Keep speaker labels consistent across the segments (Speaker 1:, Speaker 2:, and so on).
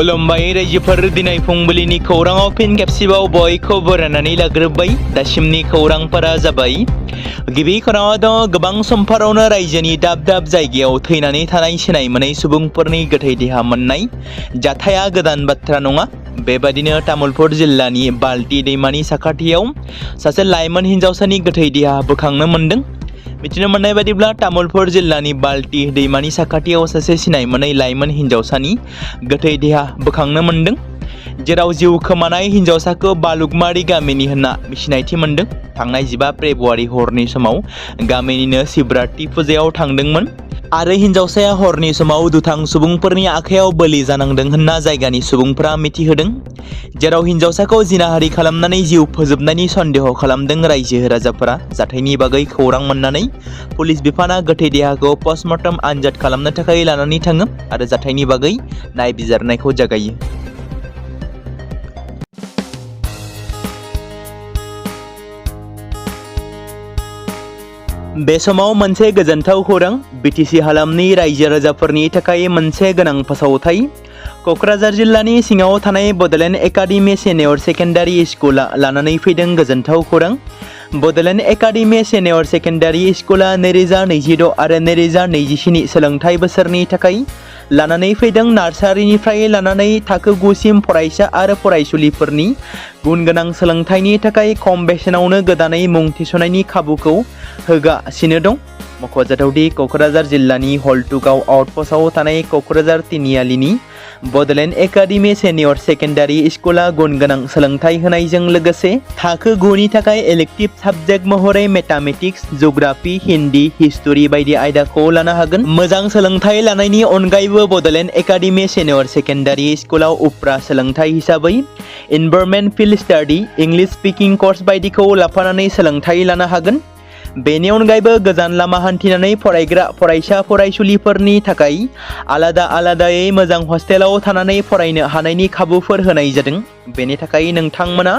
Speaker 1: खुलुमबाय रायजोफोर दिनै फुंबिलिनि खौराङाव फिन खेबसेबाव बयखौ बरायनानै लाग्रोबाय। दासिमनि खौरांफोरा जाबाय। गिबि खौराङाव दं गोबां समफोरावनो रायजोनि दाब दाब जायगायाव थैनानै थानाय सिनाय मोनै सुबुंफोरनि गोथै देहा मोननाय जाथाया गोदान बाथ्रा नङा। बेबादिनो तामुलपुर जिल्लानि बाल्टी दैमानि साखाथियाव सासे लाइमोन हिनजावसानि गोथै देहा बोखांनो मोनदों। मिथिनो मोननाय बादिब्ला तामुलपुर जिल्लानि बाल्टी दैमानि साखाथियाव सासे सिनाय मोनै लाइमोन हिनजावसानि गोथै देहा बोखांनो मोनदों, जेराव जिउ खोमानाय हिनजावसाखौ बालुगमारी गामिनि होनना सिनायथि मोनदों। थांनाय 15 फेब्रुवारि हरनि समाव गामिनिनो शिवरात्रि फुजायाव थांदोंमोन आरो हिनजावसाया हरनि समाव दुथां सुबुंफोरनि आखायाव बोलि जानांदों होनना जायगानि सुबुंफोरा मिथिहोदों, जेराव हिनजावसाखौ जिनाहारि खालामनानै जिउ फोजोबनायनि सन्देह खालामदों। रायजो राजाफोरा जाथायनि बागै खौरां मोननानै पुलिस बिफाना गोथै देहाखौ पस्टमर्टम आनजाद खालामनो थाखाय लानानै थाङो आरो जाथायनि बागै नायबिजिरनायखौ जागायो। बे समाव मोनसे गोजोनथाव खौरां। बिटिसि हालामनि रायजो राजाफोरनि थाखाय मोनसे गोनां फोसावथाय। क'क्राझार जिल्लानि सिङाव थानाय बड'लेण्ड एकाडेमि सिनियर सेकेन्डारि स्कुला लानानै फैदों गोजोनथाव खौरां। बड'लेण्ड एकाडेमि सिनियर सेकेन्डारि स्कुला 2026 आरो 2027 सोलोंथाइ बोसोरनि थाखाय लानानै फैदों नार्सारिनिफ्राय लानानै थाखो 9 सिम फरायसा आरो फरायसुलिफोरनि गुन गोनां सोलोंथाइनि थाखाय खम बेसेनावनो गोदानै मुं थिसननायनि खाबुखौ होगासिनो दं। मख'जाथावदि क'क्राझार जिल्लानि हल्टुगाव आउटपस्टआव थानाय क'क्राझार तिनिआलिनि बड'लेण्ड एकाडेमि सिनियर सेकेन्डारि स्कुला गुन गोनां सोलोंथाइ होनायजों लोगोसे थाखो 9 नि थाखाय इलेक्टिभ साबजेक्ट महरै मेथामेटिक्स, जिअ'ग्राफि, हिन्दी, हिस्टरि बायदि आयदाखौ लानो हागोन। मोजां सोलोंथाइ लानायनि अनगायैबो बड'लेण्ड एकाडेमि सिनियर सेकेन्डारि स्कुलाव उफ्रा सोलोंथाइ हिसाबै environment field study, English speaking course बायदिखौ लाफानानै सोलोंथाइ लानो हागोन। बेनि अनगायैबो गोजान लामा हान्थिनानै फरायग्रा फरायसा फरायसुलिफोरनि थाखाय आलादा आलादायै मोजां हस्टेलाव थानानै फरायनो हानायनि खाबुफोर होनाय जादों। बेनि थाखाय नोंथांमोना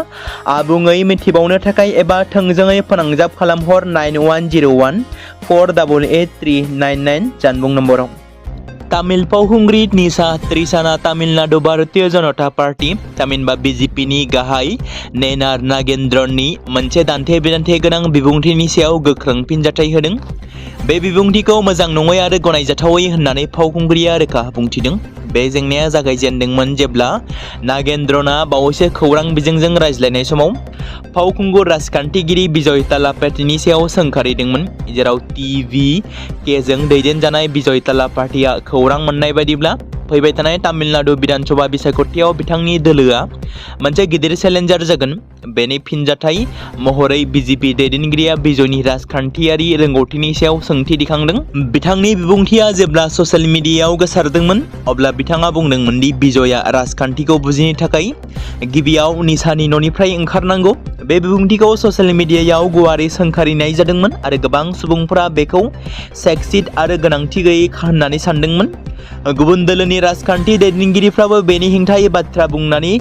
Speaker 1: आबुङै मिथिबावनो थाखाय एबा थोंजोङै फोनांजाब खालामहर 9101 488 399 जानबुं नम्बराव। तामिल फावखुंग्रि निसा त्रिसाना तामिलनाडु भारतीय जनता पार्टी थामहिनबा बिजेपिनि गाहाय नेनार नागेन्द्रननि मोनसे दान्थे-बिदान्थे गोनां बिबुंथिनि सायाव गोख्रों फिनजाथाय होदों। बे बिबुंथिखौ मोजां नङै आरो गनायजाथावै होननानै फावखुंग्रिया रोखा बुंथिदों। बे जेंनाया जागायजेनदोंमोन जेब्ला नागेन्द्रना बावैसो खौरां बिजोंजों रायज्लायनाय समाव फावखुंगुर राजखान्थिगिरि बिजय तालापाटीनि सायाव सोंखारिदोंमोन, जेराव टिभि-केजों दैदेनजानाय बिजय तालापाटीया खौरां मोननाय बायदिब्ला फैबाय थानाय तामिलनाडु बिधानसभा बिसायख'थियाव बिथांनि दोलोआ मोनसे गिदिर चेलेन्जार जागोन। बेनि फिनजाथाय महरै बिजेपि दैदेनगिरिया बिजयनि राजखान्थियारि रोंगौथिनि सायाव सोंथि दिखांदों। बिथांनि बिबुंथिया जेब्ला ससियेल मिडियायाव गोसारदोंमोन अब्ला बिथाङा बुंदोंमोन दि बिजयआ राजखान्थिखौ बुजिनो थाखाय गिबियाव निसानि न'निफ्राय ओंखारनांगौ। बे बिबुंथिखौ ससियेल मिडियायाव गुवारै सोंखारिनाय जादोंमोन आरो गोबां सुबुंफोरा बेखौ सेक्सिस्ट आरो गोनांथि गैयै होननानै सानदोंमोन। गुबुन दोलोनि राजखान्थि दैदेनगिरिफ्राबो बेनि हेंथायै बाथ्रा बुंनानै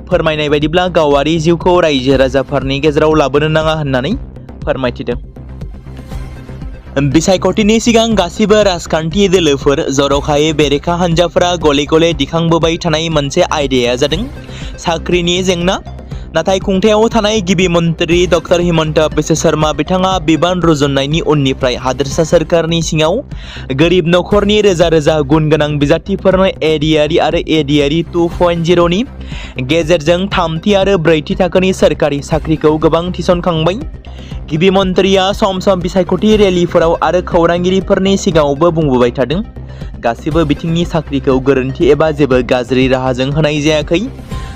Speaker 1: फोरमायनाय बायदिब्ला गावारि जिउखौ रायजो राजाफोरनि गेजेराव लाबोनो नाङा होननानै फोरमायथिदों। बिसायख'थिनि सिगां गासिबो राजखान्थि दोलोफोर जर'खायै बेरेखा हान्जाफोरा गले गले दिखांबोबाय थानाय मोनसे आयदाया जादों साख्रिनि जेंना। नाथाय खुंथायाव थानाय गिबि मन्त्रि डक्टर हिमन्त बिश्व शर्मा बिथाङा बिबान रुजुननायनि उननिफ्राय हादोरसा सोरखारनि सिङाव गोरिब नखरनि रोजा रोजा गुन गोनां बिजाथिफोरनो एडिआरि आरो एडिआरि 2.0 नि गेजेरजों 3थि आरो 4थि थाखोनि सोरखारि साख्रिखौ गोबां थिसनखांबाय। गिबि मन्त्रिया सम सम बिसायख'थि रेलिफोराव आरो खौरांगिरिफोरनि सिगाङावबो बुंबोबाय थादों, गासिबो बिथिंनि साख्रिखौ गोरोन्थि एबा जेबो गाज्रि राहाजों होनाय जायाखै।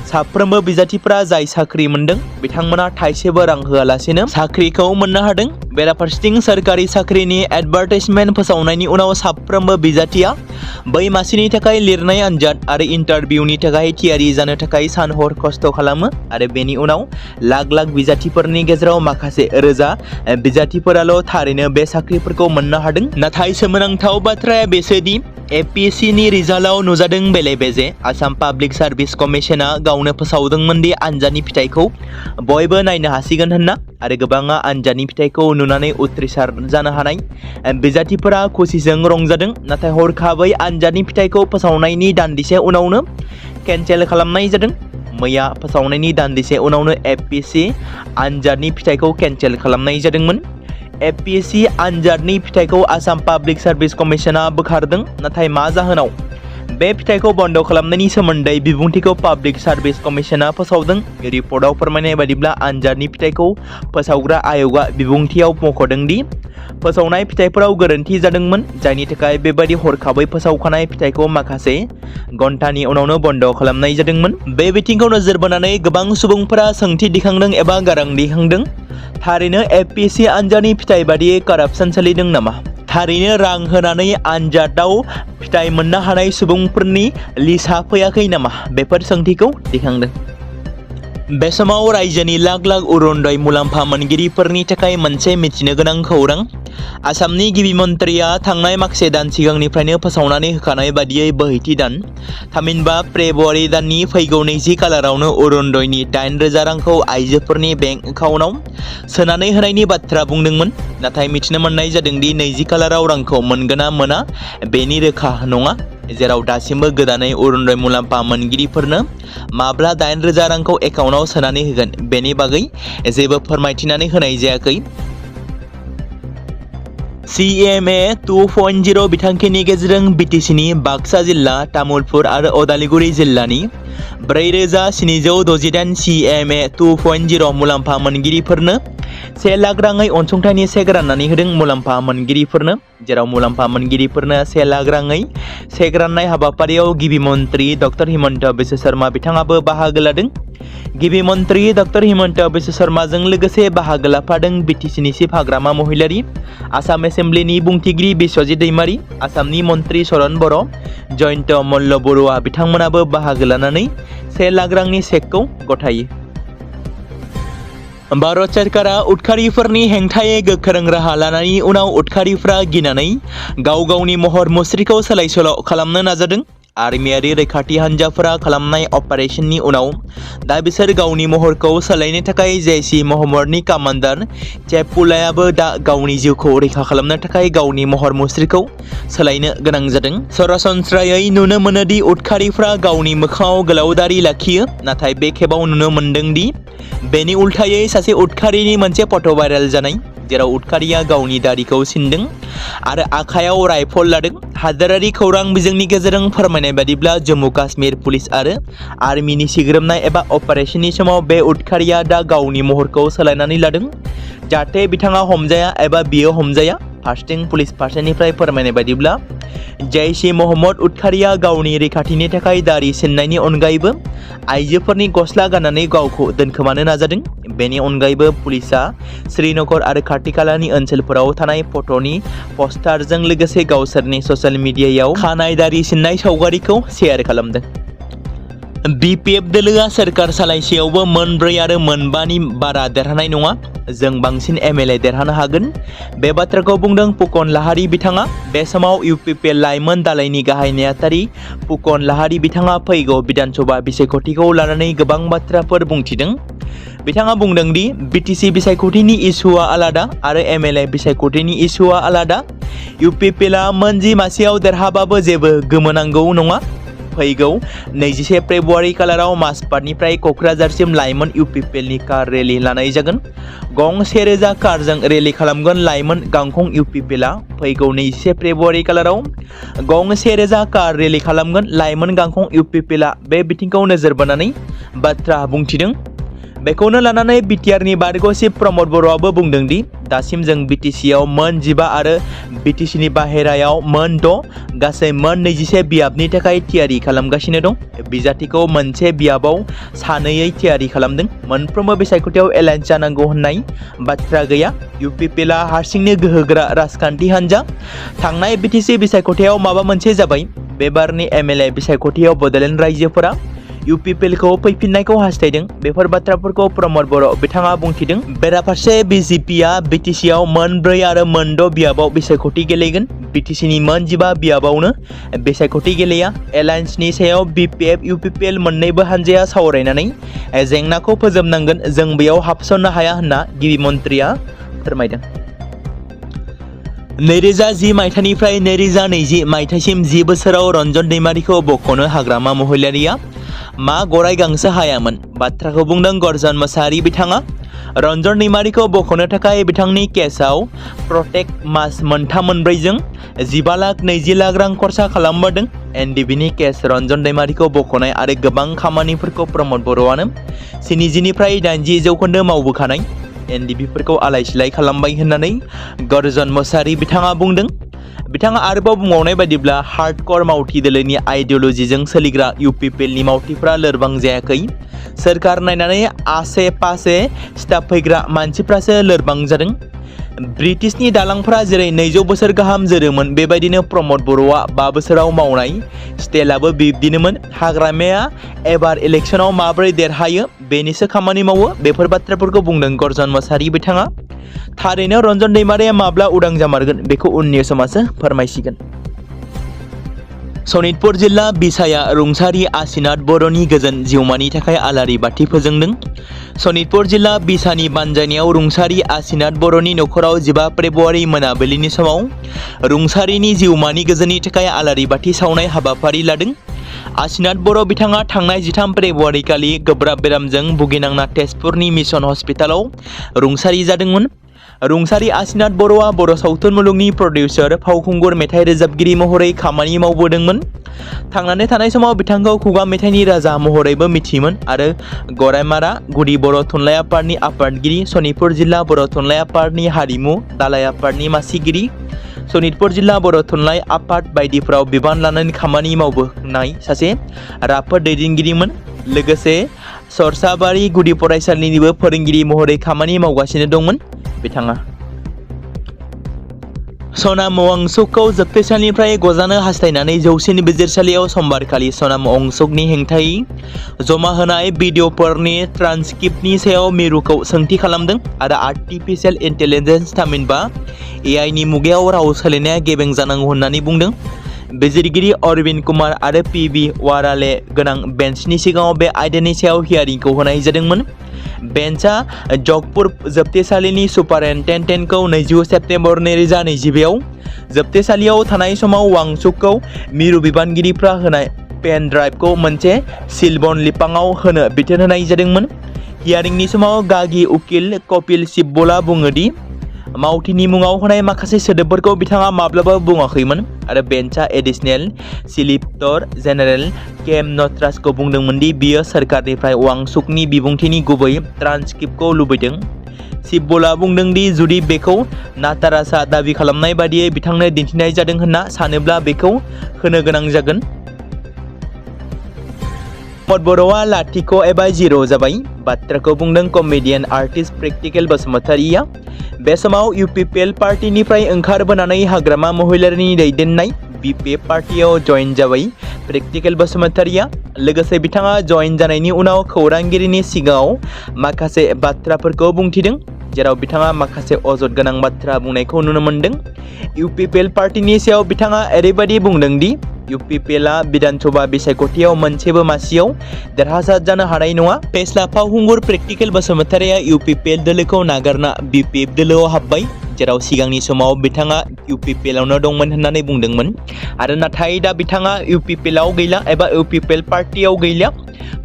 Speaker 1: साफ्रोमबो बिजाथिफोरा जाय साख्रि मोनदों बिथांमोना थाइसेबो रां होआलासिनो साख्रिखौ मोननो हादों। बेराफारसेथिं सोरखारि साख्रिनि एडभार्टाइजमेन्ट फोसावनायनि उनाव साफ्रोमबो बिजाथिया बै मासिनि थाखाय लिरनाय आनजाद आरो इन्टारभिउनि थाखाय थियारि जानो थाखाय सान-हर खस्थ' खालामो आरो बेनि उनाव लाख लाख बिजाथिफोरनि गेजेराव माखासे रोजा बिजाथिफोराल' थारैनो बे साख्रिफोरखौ मोननो हादों। नाथाय सोमोनांथाव बाथ्राया बेसोदि एपीएससीनि रिजाल्टआव नुजादों बेले-बेजे। आसाम पाब्लिक सार्भिस कमिशना गावनो फोसावदोंमोन दि आनजादनि फिथाइखौ बयबो नायनो हासिगोन होनना आरो गोबाङा आनजादनि फिथाइखौ नुनानै उथ्रिसार जानो हानाय बिजाथिफोरा खुसिजों रंजादों। नाथाय हरखाबै आनजादनि फिथाइखौ फोसावनायनि दान्दिसे उनावनो केन्सेल खालामनाय जादों। मैया फोसावनायनि दान्दिसे उनावनो एपीएससी आनजादनि फिथाइखौ केन्सेल खालामनाय जादोंमोन। एपीएससी आनजादनि फिथाइखौ आसाम पाब्लिक सार्भिस कमिशना बोखारदों, नाथाय मा जाहोनाव बे फिथाइखौ बन्द खालामनायनि सोमोन्दै बिबुंथिखौ पाब्लिक सार्भिस कमिशना फोसावदों। रिपर्टआव फोरमायनाय बायदिब्ला आनजादनि फिथाइखौ फोसावग्रा आय'गआ बिबुंथियाव मख'दों दि फोसावनाय फिथाइफोराव गोरोन्थि जादोंमोन, जायनि थाखाय बेबादि हरखाबै फोसावखानाय फिथाइखौ माखासे घन्टानि उनावनो बन्द खालामनाय जादोंमोन। बे बिथिंखौ नोजोर बोनानै गोबां सुबुंफोरा सोंथि दिखांदों एबा गारां दिखांदों। थारैनो एपीएससी आनजादनि फिथाइ बादियै कारापसन सोलिदों नामा? थारैनो रां होनानै आनजादाव फिथाइ मोननो हानाय सुबुंफोरनि लिस्टआ फैयाखै नामा? बेफोर सोंथिखौ दिखांदों। बे समाव रायजोनि लाख लाख अरुनदय मुलाम्फा मोनगिरिफोरनि थाखाय मोनसे मिथिनो गोनां खौरां। आसामनि गिबि मन्थ्रिया थांनाय माखासे दान सिगांनिफ्रायनो फोसावनानै होखानाय बादियै बोहैथि दान थामहिनबा फेब्रुवारि दाननि फैगौ 20 खालारावनो अरुनदयनि 8,000 रांखौ आइजोफोरनि बेंक एकाउन्टआव सोनानै होनायनि बाथ्रा बुंदोंमोन। नाथाय मिथिनो मोननाय जादोंदि 20 खालाराव रांखौ मोनगोन ना मोना बेनि रोखा नङा, जेराव दासिमबो गोदानै अरुनदय मुलाम्फा मोनगिरिफोरनो माब्ला 8,000 रांखौ एकाउन्टआव सोनानै होगोन बेनि बागै जेबो फोरमायथिनानै होनाय जायाखै। CMA 2.0 बिथांखिनि गेजेरजों बिटिसिनि बाक्सा जिल्ला, तामुलपुर आरो उदालगुरि जिल्लानि 4,768 CMA 2.0 मुलाम्फा मोनगिरिफोरनो 1 लाख राङै अनसुंथाइनि चेक राननानै होदों। मुलाम्फा मोनगिरिफोरनो, जेराव मुलाम्फा मोनगिरिफोरनो 1 लाख राङै चेक राननाय हाबाफारियाव गिबि मन्थ्रि डक्टर हिमन्त बिश्व शर्मा बिथाङाबो बाहागो लादों। गिबि मन्थ्रि डक्टर हिमन्त बिश्व शर्माजों लोगोसे बाहागो लाफादों बिटिसिनि चिफ हाग्रामा महिलारि, आसाम एसेम्ब्लिनि बुंथिगिरि बिश्वजित दैमारी, आसामनि मन्थ्रि चरण बर', जयन्त मल्ल बरुवा बिथांमोनाबो बाहागो लानानै 1 लाख रांनि चेकखौ गथायो। भारत सरकारा उदखारिफोरनि हेंथायै गोख्रों राहा लानायनि उनाव उदखारिफ्रा गिनानै गाव गावनि महर मुस्रिखौ सोलाय सोल' खालामनो नाजादों। आर्मियारि रैखाथि हान्जाफोरा खालामनाय अपारेशननि उनाव दा बिसोर गावनि महरखौ सोलायनो थाखाय जैश-इ महम्मदनि कामान्डार चैफुल्लायाबो दा गावनि जिउखौ रैखा खालामनो थाखाय गावनि महर मुस्रिखौ सोलायनो गोनां जादों। सरासनस्रायै नुनो मोनोदि उदखारिफ्रा गावनि मोखाङाव गोलाव दारि लाखियो, नाथाय बे खेबाव नुनो मोनदों दि बेनि उल्थायै सासे उदखारिनि मोनसे फट' भाइरेल जानाय, जेराव उदखारिया गावनि दारिखौ सिनदों आरो आखायाव राइफल लादों। हादोरारि खौरां बिजोंनि गेजेरजों फोरमायनाय बादिब्ला जम्मु काश्मीर पुलिस आरो आर्मिनि सिग्रोमनाय एबा अपारेशननि समाव बे उदखारिया दा गावनि महरखौ सोलायनानै लादों, जाहाथे बिथाङा हमजाया एबा बियो हमजाया। फारसेथिं पुलिस फारसेनिफ्राय फोरमायनाय बादिब्ला जैश-इ महम्मद उदखारिया गावनि रैखाथिनि थाखाय दारि सिननायनि अनगायैबो आइजोफोरनि गस्ला गाननानै गावखौ दोनखोमानो नाजादों। बेनि अनगायैबो पुलिसआ श्रीनगर आरो खाथि खालानि ओनसोलफोराव थानाय फट'नि पस्टारजों लोगोसे गावसोरनि ससियेल मिडियायाव खानाय दारि सिननाय सावगारिखौ शेयार खालामदों। BPF दोलोआ सोरखार सालायसेयावबो 4 आरो 5नि बारा देरहानाय नङा, जों बांसिन MLA देरहानो हागोन। बे बाथ्राखौ बुंदों फुकन लाहारी बिथाङा। बे समाव UPPL लाइमोन दालायनि गाहाय नेहाथारि फुकन लाहारी बिथाङा फैगौ बिधानसभा बिसायख'थिखौ लानानै गोबां बाथ्राफोर बुंथिदों। बिथाङा बुंदों दि BTC बिसायख'थिनि इस्युआ आलादा आरो MLA बिसायख'थिनि इस्युआ आलादा। UPPLआ 4 मासियाव देरहाबाबो जेबो गोमोनांगौ नङा। फैगौ 21 फेब्रुवारि खालाराव माजबाटनिफ्राय क'क्राझारसिम लाइमोन UPPLनि कार रेलि लानाय जागोन। गं 1000 कारजों रेलि खालामगोन लाइमोन गांखं UPPLआ। फैगौ 21 फेब्रुवारि खालाराव गं 1000 कार रेलि खालामगोन लाइमोन गांखं UPPLआ बे बिथिंखौ नोजोर बोनानै बाथ्रा बुंथिदों। बेखौनो लानानै बिटिआरनि बारग' चिफ प्रमद बर'आबो बुंदों दि दासिम जों BTCआव 15 आरो BTCनि बाहेरायाव 6 गासै 21 बियाबनि थाखाय थियारि खालामगासिनो दं। बिजाथिखौ मोनसे बियाबाव सानैयै थियारि खालामदों। मोनफ्रोमबो बिसायख'थियाव एलायन्स जानांगौ होननाय बाथ्रा गैया। UPPLआ हारसिंनो गोहोगोरा राजखान्थि हान्जा। थांनाय BTC बिसायख'थियाव माबा मोनसे जाबाय। बे बारनि MLA बिसायख'थियाव बड'लेण्ड रायजोफोरा UPPLखौ फैफिननायखौ हास्थायदों। बेफोर बाथ्राफोरखौ प्रमद बर' बिथाङा बुंथिदों। बेराफारसे BJPआ BTCआव 4 आरो 6 बियाबाव बिसायख'थि गेलेगोन। BTCनि 15 बियाबावनो बिसायख'थि गेलेया। एलायन्सनि सायाव BPF UPPL मोन्नैबो हान्जाया सावरायनानै जेंनाखौ फोजोबनांगोन। जों बेयाव हाबसननो हाया होनना गिबि मन्थ्रिया फोरमायदों। 2010 मायथाइनिफ्राय 2020 मायथाइसिम 10 बोसोराव रन्जन दैमारिखौ बख'नो हाग्रामा महिलारिया मा गराय गांसो हायामोन बाथ्राखौ बुंदों गर्जन मोसाहारि बिथाङा। रन्जन दैमारिखौ बख'नो थाखाय बिथांनि केसआव प्रटेक्ट मास मोनथाम मोनब्रैजों 15,20 लाख रां खरसा खालामबोदों। एनडिबिनि केस रन्जन दैमारिखौ बख'नाय आरो गोबां खामानिफोरखौ प्रमद बर'आनो 70निफ्राय 80% मावबोखानाय एनडिबिफोरखौ आलाय सिलाय खालामबाय होननानै गर्जन मोसाहारि बिथाङा बुंदों। बिथाङा आरोबाव बुंबावनाय बायदिब्ला हार्डकर मावथि दोलोनि आइडिअलजिजों सोलिग्रा इउपिपिएलनि मावथिफ्रा लोरबां जायाखै। सोरखार नायनानै आसे पासे स्टाफ फैग्रा मानसिफ्रासो लोरबां जादों। ब्रिटिशनि दालांफ्रा जेरै 200 बोसोर गाहाम जोरोमोन बेबायदिनो प्रमद बर'आ 5 बोसोराव मावनाय स्टेलाबो बिब्दिनोमोन। हाग्रामाया एबार इलेक्शनाव माबोरै देरहायो बेनिसो खामानि मावो बेफोर बाथ्राफोरखौ बुंदों गर्जन मोसाहारि बिथाङा। थारैनो रन्जन दैमारिया माब्ला उदां जामारगोन बेखौ उननि समासो फोरमायसिगोन। सनितपुर जिल्ला बिसाया रुंसारि आसिनाथ बर'नि गोजोन जिउमानि थाखाय आलारि बाथि फोजोंदों। सनितपुर जिल्ला बिसानि बानजायनायाव रुंसारि आसिनाथ बर'नि नखराव 15 फेब्रुवारि मोनाबिलिनि समाव रुंसारिनि जिउमानि गोजोननि थाखाय आलारि बाथि सावनाय हाबाफारि लादों। आसिनाथ बर' बिथाङा थांनाय 13 फेब्रुवारि खालि गोब्राब बेरामजों भुगिनांना तेजपुरनि मिशन हस्पिटालाव रुंसारि जादोंमोन। रुंसारि आसिनाथ बर'आ बर' सावथुन मुलुगनि प्रडिउसार फावखुंगुर मेथाइ रोजाबगिरि महरै खामानि मावबोदोंमोन। थांनानै थानाय समाव बिथांखौ खुगा मेथाइनि राजा महरैबो मिथियोमोन आरो गरायमारा गुदि बर' थुनलाइ आफादनि आफादगिरि, सनितपुर जिल्ला बर' थुनलाइ आफादनि हारिमु दालाइ आफादनि मासिगिरि, सनितपुर जिल्ला बर' थुनलाइ आफाद बायदिफोराव बिबान लानानै खामानि मावबोनाय सासे राफोद दैदेनगिरिमोन। लोगोसे सरसाबारि गुदि फरायसालिनिबो फोरोंगिरि महरै खामानि मावगासिनो दंमोन बिथाङा। सनाम वांचुकखौ जोबथेसालिनिफ्राय गजानो हास्थायनानै जौसिन बिजिरसालियाव समबारखालि सनाम वांचुकनि हेंथायै जमा होनाय भिडिअफोरनि ट्रान्सक्रिप्टनि सायाव मिरुखौ सोंथि खालामदों आरो आर्टिफिशियेल इन्टेलिजेन्स थामहिनबा एआइनि मुगायाव राव सोलायनाया गेबें जानांगौ होननानै बुंदों। बिजिरगिरि अरविन्द कुमार आरो पिबि वाराले गोनां बेन्चनि सिगाङाव बे आयदानि सायाव हियारिंखौ होनाय जादोंमोन। बेन्चआ जगपुर जोबथेसालिनि सुपारिनटेन्डेन्टखौ 20 सेप्तेम्बर 2022 आव जोबथेसालियाव थानाय समाव वांचुकखौ मिरु बिबानगिरिफ्रा होनाय पेन ड्राइभखौ मोनसे सिलबन लिरफाङाव होनो बिथोन होनाय जादोंमोन। हियारिंनि समाव गागि उकिल कपिल सिब्बला बुङो दि मावथिनि मुङाव होनाय माखासे सोदोबफोरखौ बिथाङा माब्लाबाबो बुङाखैमोन आरो बेन्चआ एडिशनेल सलिसिटर जेनेरेल केम नटराजखौ बुंदोंमोन दि बियो सोरखारनिफ्राय वांचुकनि बिबुंथिनि गुबै ट्रान्सक्रिप्टखौ लुबैदों। सिब्बला बुंदों दि जुदि बेखौ नाटाराजआ दाबि खालामनाय बादियै बिथांनो दिन्थिनाय जादों होनना सानोब्ला बेखौ होनो गोनां जागोन। प्रमद बर'आ लाथिख' एबा 0 जाबाय बाथ्राखौ बुंदों कमेडियान आर्टिस्ट प्रेक्टिकेल बसुमतारिया। बे समाव इउपिपिएल पार्टीनिफ्राय ओंखारबोनानै हाग्रामा महिलारिनि दैदेननाय बिपिएफ पार्टीआव जयेन जाबाय प्रेक्टिकेल बसुमतारिया। लोगोसे बिथाङा जयेन जानायनि उनाव खौरांगिरिनि सिगाङाव माखासे बाथ्राफोरखौ बुंथिदों जेराव बिथाङा माखासे अजद गोनां बाथ्रा बुंनायखौ नुनो मोन्दों। इउपिपिएल पार्टीनि सायाव बिथाङा ओरैबायदि बुंदों दि इउपिपिएलआ बिधानसभा बिसायख'थियाव मोनसेबो मासियाव देरहासार जानो हानाय नङा। फेस्ला फावखुंगुर प्रेक्टिकेल बसुमतारिया इउपिपिएल दोलोखौ नागारना बिपिएफ दोलोआव हाबबाय जेराव सिगांनि समाव बिथाङा इउपिपिएलआवनो दंमोन होननानै बुंदोंमोन आरो नाथाय दा बिथाङा इउपिपिएलआव गैला एबा इउपिपिएल पार्टीआव गैला।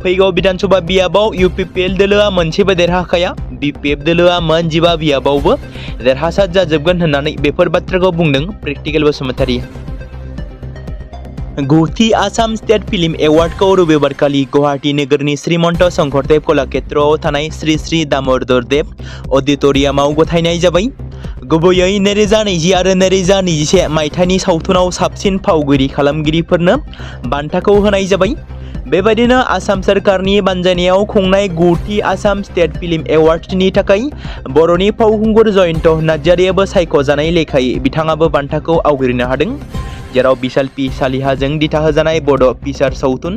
Speaker 1: फैगौ बिधानसभा बियाबाव इउपिपिएल दोलोआ मोनसेबो देरहाखाया बिपिएफ दोलोआ मोन 15 बियाबावबो देरहासार जाजोबगोन होननानै बेफोर बाथ्राखौ बुंदों प्रेक्टिकेल बसुमतारिया। 9थि आसाम स्टेट फिल्म एवार्डखौ रबिबारखालि गुवाहाटी नोगोरनि श्रीमन्त शंकरदेव कलाक्षेत्रआव थानाय श्री श्री दामोदर देव अडिट'रियामाव गथायनाय जाबाय। गुबैयै 2020 आरो 2021 मायथाइनि सावथुनाव साबसिन फावगिरि खालामगिरिफोरनो बान्थाखौ होनाय जाबाय। बेबायदिनो आसाम सोरखारनि बानजायनायाव खुंनाय 9थि आसाम स्टेट फिल्म एवार्डनि थाखाय बर'नि फावखुंगुर जयन्त नार्जारियाबो सायख'जानाय लेखायै बिथाङाबो बान्थाखौ आवग्रिनो हादों जेराव बिशाल पि सालिहाजों दिथा होजानाय बड' फिचार सावथुन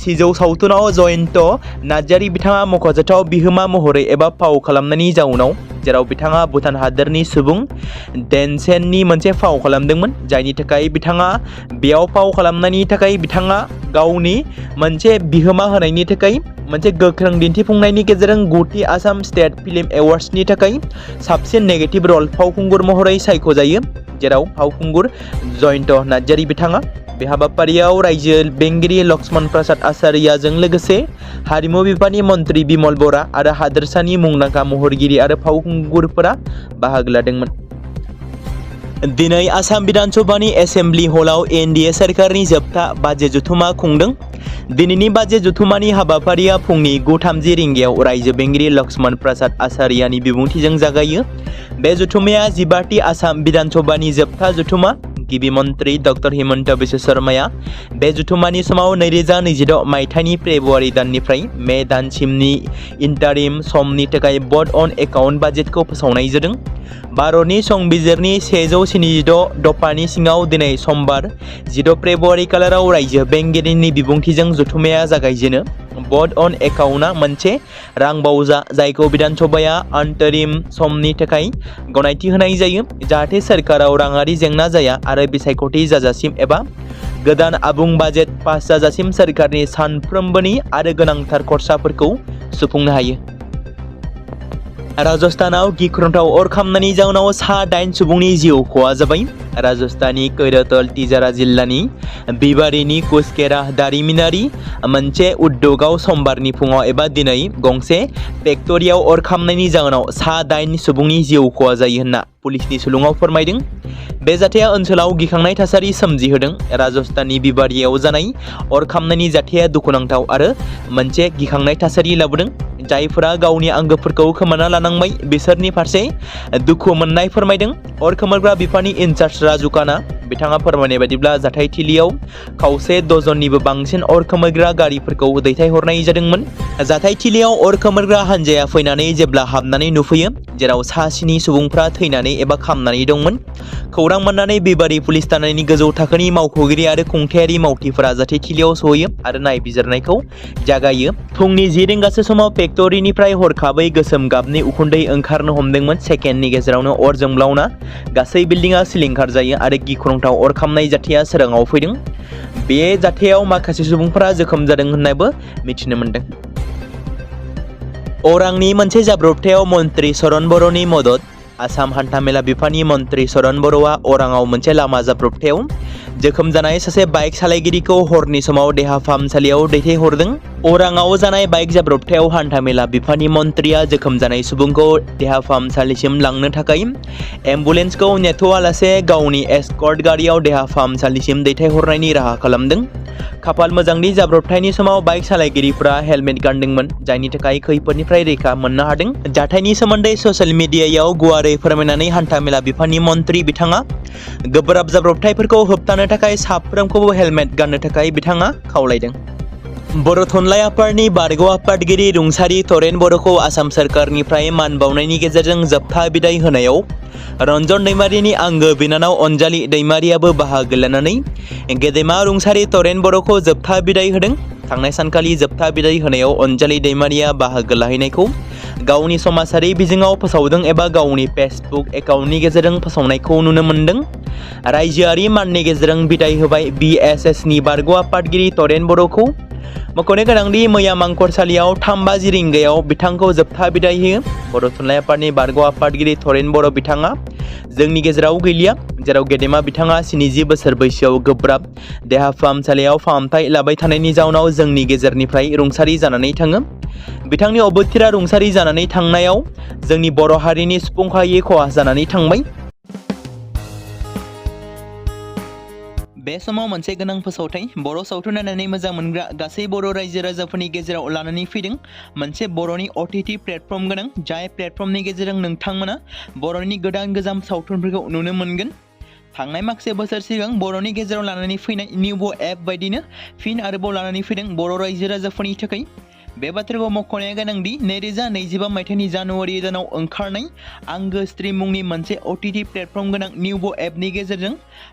Speaker 1: सिजौ सावथुनाव जयन्त नार्जारि बिथाङा मख'जाथाव बिहोमा महरै एबा फाव खालामनायनि जाउनाव जेराव बिथाङा भुटान हादोरनि सुबुं डेनसेननि मोनसे फाव खालामदोंमोन जायनि थाखाय बिथाङा बेयाव फाव खालामनायनि थाखाय बिथाङा गावनि मोनसे बिहोमा होनायनि थाखाय मोनसे गोख्रों दिन्थिफुंनायनि गेजेरजों 9थि आसाम स्टेट फिल्म एवार्ड्सनि थाखाय साबसिन नेगेटिभ रल फावखुंगुर महरै सायख'जायो जेराव फावखुंगुर जयन्त नार्जारी बिथाङा बे हाबाफारियाव रायजो बेंगिरि लक्ष्मण प्रसाद आचार्यजों लोगोसे हारिमु बिफाननि मन्त्रि बिमल बरा आरो हादोरसानि मुंदांखा महरगिरि आरो फावखुंगुरफोरा बाहागो लादोंमोन। दिनै आसाम विधानसभानि एसेम्बलि हलाव एनडिए सरकारनि जोबथा बाजेट जथुमा खुंदों। दिनैनि बाजेट जथुमानि हाबाफारिया फुंनि 9:30 रिंगायाव रायजो बेंगिरि लक्ष्मण प्रसाद आचार्यनि बिबुंथिजों जागायो। बे जथुमाया 15थि आसाम विधानसभानि जोबथा जथुमा। गिबि मन्त्रि डक्टर हिमन्त बिश्व शर्माया बे जथुमानि समाव 2026 मायथाइनि फेब्रुवारि दाननिफ्राय मे दानसिमनि इन्टारिम समनि थाखाय बोर्ड अन एकाउन्ट बाजेटखौ फोसावनाय जादों। भारतनि संबिजिरनि 176 दफानि सिङाव दिनै समबार 10 फेब्रुवारि खालाराव रायजो बेंगिरिनि बिबुंथिजों जथुमाया जागायजेनो। बोर्ड अन एकाउन्टआ मोनसे रां बावजा जायखौ विधानसभाया आन्तरिम समनि थाखाय गनायथि होनाय जायो जाहाथे सोरखाराव राङारि जेंना जाया आरो बिसायख'थि जाजासिम एबा गोदान आबुं बाजेट पास जाजासिम सोरखारनि सानफ्रोमबोनि आरो गोनांथार खरसाफोरखौ सुफुंनो हायो। राजस्थानाव गिख्रंथाव अर खामनायनि जाउनाव 8 सुबुंनि जिउ खहा जाबाय। राजस्थाननि कैरतल तिजारा जिल्लानि बिबारिनि कुसकेरा दारिमिनारि मोनसे उद्योगआव समबारनि फुङाव एबा दिनै गंसे फेक्टरियाव अर खामनायनि जाउनाव 8 सुबुंनि जिउ खहा जायो होनना पुलिसनि सुलुङाव फोरमायदों। बे जाथाया ओनसोलाव गिखांनाय थासारि सोमजिहोदों। राजस्थाननि बिबारियाव जानाय अर खामनायनि जाथाया दुखुनांथाव आरो मोनसे गिखांनाय थासारि लाबोदों। जायफोरा गावनि आंगोफोरखौ खोमाना लानांबाय बिसोरनि फारसे दुखु मोननाय फोरमायदों। अर खोमोरग्रा बिफाननि इनचार्ज राजु खाना बिथाङा फोरमायनाय बायदिब्ला जाथायथिलियाव खावसे डजननिबो बांसिन अर खोमोरग्रा गारिफोरखौ दैथायहरनाय जादोंमोन। जाथायथिलियाव अर खोमोरग्रा हानजाया फैनानै जेब्ला हाबनानै नुफैयो जेराव 7 सुबुंफ्रा थैनानै एबा खामनानै दंमोन। खौरां मोननानै बिबारि पुलिस थानायनि गोजौ थाखोनि मावख'गिरि आरो खुंथायारि मावथिफोरा जाथायथिलियाव सहैयो आरो नायबिजिरनायखौ जागायो। फुंनि 10 रिंगासो समाव फेक्टरिनिफ्राय हरखाबै गोसोम गाबनि उखुन्दै ओंखारनो हमदोंमोन। सेकेन्डनि गेजेरावनो अर जोंब्लावना गासै बिल्डिंआ सिलिंखार जायो आरो गिख्रंथाव अर खामनाय जाथाया सोराङाव फैदों। बे जाथायाव माखासे सुबुंफोरा जोखोम जादों होननाबो मिथिनो मोन्दों। अरांनि मोनसे जाब्रबथायाव मन्त्रि चरण बर'नि मदद। आसाम हान्थामेला बिफाननि मन्त्रि चरण बर'आ अराङाव मोनसे लामा जाब्रबथायाव जोखोम जानाय सासे बाइक सालायगिरिखौ हरनि समाव देहा फाहामसालियाव दैथायहरदों। अराङाव जानाय बाइक जाब्रबथायाव हान्थामेला बिफाननि मन्त्रिया जोखोम जानाय सुबुंखौ देहा फाहामसालिसिम लांनो थाखाय एम्बुलेन्सखौ नेथ'आलासे गावनि एस्कर्ट गारियाव देहा फाहामसालिसिम दैथायहरनायनि राहा खालामदों। खाफाल मोजांनि जाब्रबथायनि समाव बाइक सालायगिरिफोरा हेलमेट गानदोंमोन जायनि थाखाय खैफोदनिफ्राय रैखा मोननो हादों। जाथायनि सोमोन्दै ससियेल मिडियायाव गुवारै फोरमायनानै हान्थामेला बिफाननि मन्त्रि बिथाङा गोब्राब जाब्रबथायफोरखौ होबथानो थाखाय साफ्रोमखौबो हेलमेट गाननो थाखाय बिथाङा खावलायदों। बर' थुनलाइ आफादनि बारग' आफादगिरि रुंसारि तरेन बर'खौ आसाम सोरखारनिफ्राय मान बावनायनि गेजेरजों जोबथा बिदाय होनायाव रन्जन दैमारिनि आंगो बिनानाव अनजालि दैमारियाबो बाहागो लानानै गेदेमा रुंसारि तरेन बर'खौ जोबथा बिदाय होदों। थांनाय सानखालि जोबथा बिदाय होनायाव अनजालि दैमारिया बाहागो लाहैनायखौ गावनि समाजारि बिजोङाव फोसावदों एबा गावनि फेसबुक एकाउन्टनि गेजेरजों फोसावनायखौ नुनो मोन्दों। रायजोआरि माननि गेजेरजों बिदाय होबाय BSSनि बारग' आफादगिरि तरेन बर'खौ। मख'नो गोनांदि मैया मांखरसालियाव 3:50 रिंगायाव बिथांखौ जोबथा बिदाय होयो। बर' थुनलाइ आफादनि बारग' आफादगिरि तरेन बर' बिथाङा जोंनि गेजेराव गैलिया जेराव गेदेमा बिथाङा 70 बोसोर बैसोआव गोब्राब देहा फाहामसालियाव फाहामथाय लाबाय थानायनि जाउनाव जोंनि गेजेरनिफ्राय रुंसारि जानानै थाङो। बिथांनि अबथिरा रुंसारि जानानै थांनायाव जोंनि बर' हारिनि सुफुंखायै खहा जानानै थांबाय। बे समाव मोनसे गोनां फोसावथाय बर' सावथुन नायनानै मोजां मोनग्रा गासै बर' रायजो राजाफोरनि गेजेराव लानानै फैदों मोनसे बर'नि OTT प्लेटफर्म गोनां जाय प्लेटफर्मनि गेजेरजों नोंथांमोना बर'नि गोजाम सावथुनफोरखौ नुनो मोनगोन। थांनाय माखासे बोसोर सिगां बर'नि गेजेराव लानानै फैनाय निउबो एप बायदिनो फिन आरोबाव लानानै फैदों बर' रायजो राजाफोरनि थाखाय। बे बाथ्राखौ मख'नाया गोनांदि 2025 मायथाइनि जानुवारि दानाव ओंखारनाय आंगो स्ट्रिम मुंनि मोनसे OTT प्लेटफर्म गोनां निउबो एपनि गेजेरजों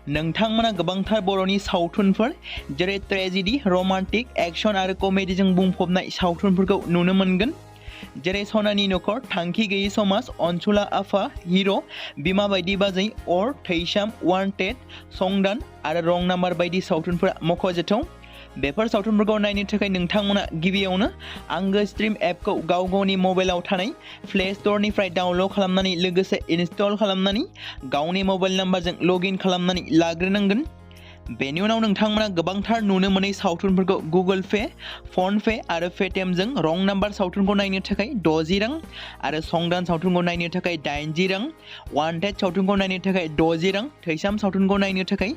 Speaker 1: नोंथांमोना गोबांथार बर'नि सावथुनफोर जेरै ट्रेजेडि, रमान्टिक, एक्शन आरो कमेडिजों बुंफबनाय सावथुनफोरखौ नुनो मोनगोन। जेरै सनानि नखर, थांखि गैयै समाज, अनसुला आफा, हिर', बिमा बायदि बाजै, अर, थैसाम, वान्टेड, संदान आरो रं नाम्बार बायदि सावथुनफोरा मख'जाथाव। बेफोर सावथुनफोरखौ नायनो थाखाय नोंथांमोना गिबियावनो आंगो स्ट्रिम एपखौ गावनि मबाइलाव थानाय प्ले स्ट'रनिफ्राय डाउनल'ड खालामनानै लोगोसे इनस्टल खालामनानै गावनि मबाइल नाम्बारजों लगइन खालामनानै लाग्रोनांगोन। बेनि उनाव नोंथांमोना गोबांथार नुनो मोनै सावथुनफोरखौ गुगोल पे, फन पे आरो पेटिएमजों रं नाम्बार सावथुनखौ नायनो थाखाय 60 रां आरो संदान सावथुनखौ नायनो थाखाय 80 रां, वान्टेड सावथुनखौ नायनो थाखाय 60 रां, थैसाम सावथुनखौ नायनो थाखाय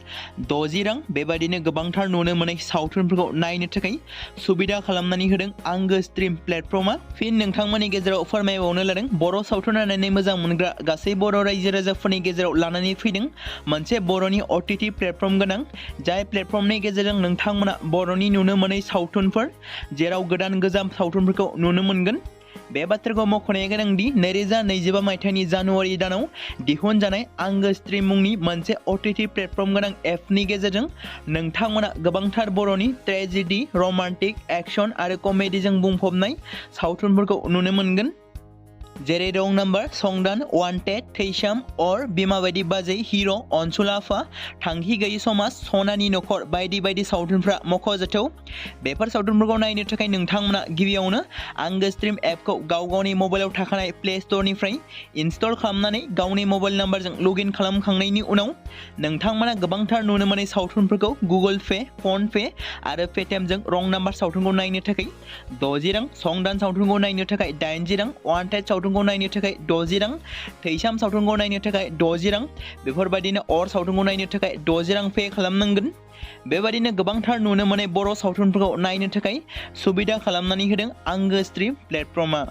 Speaker 1: 60 रां बेबायदिनो गोबांथार नुनो मोनै सावथुनफोरखौ नायनो थाखाय सुबिदा खालामनानै होदों आंगो स्ट्रिम प्लेटफर्मआ। फिन नोंथांमोननि गेजेराव फोरमायबावनो लादों बर' सावथुन नायनानै मोजां मोनग्रा गासै बर' रायजो राजाफोरनि गेजेराव लानानै फैदों मोनसे बर'नि OTT प्लेटफर्म गोनां, जाय प्लेटफर्मनि गेजेरजों नोंथांमोना बर'नि नुनो मोनै सावथुनफोर जेराव गोदान गोजाम सावथुनफोरखौ नुनो मोनगोन। बे बाथ्राखौ मख'नाया गोनांदि 2025 मायथाइनि जानुवारि दानाव दिहुनजानाय आंगो स्ट्रिम मुंनि मोनसे OTT प्लेटफर्म गोनां एपनि गेजेरजों नोंथांमोना गोबांथार बर'नि ट्रेजेडि, रमान्टिक, एक्शन आरो कमेडिजों बुंफबनाय सावथुनफोरखौ नुनो मोनगोन। जेरै रं नाम्बार, संदान, वान्टेड, थैसाम, अर, बिमा बायदि बाजै, हिर', अनसुल आफा, थांखि गैयि समाज, सनानि नखर बायदि बायदि सावथुनफ्रा मख'जाथाव। बेफोर सावथुनफोरखौ नायनो थाखाय नोंथांमोना गिबियावनो आंगो स्ट्रिम एपखौ गावनि मबाइलाव थाखानाय प्ले स्ट'रनिफ्राय इनस्टल खालामनानै गावनि मबाइल नाम्बारजों लगइन खालामखांनायनि उनाव नोंथांमोना गोबांथार नुनो मोनै सावथुनफोरखौ गुगोल पे, फन पे आरो पेटिएमजों रं नाम्बार सावथुनखौ नायनो थाखाय 60 रां, संदान सावथुनखौ नायनो थाखाय 80 रां, वान्टेड सावथुनखौ नायनो थाखाय 60 रां, थैसाम सावथुनखौ नायनो थाखाय 60 रां बेफोरबायदिनो अर सावथुनखौ नायनो थाखाय 60 रां पे खालामनांगोन। बेबायदिनो गोबांथार नुनो मोनै बर' सावथुनफोरखौ नायनो थाखाय सुबिदा खालामनानै होदों आंगो स्ट्रिम प्लेटफर्मआ।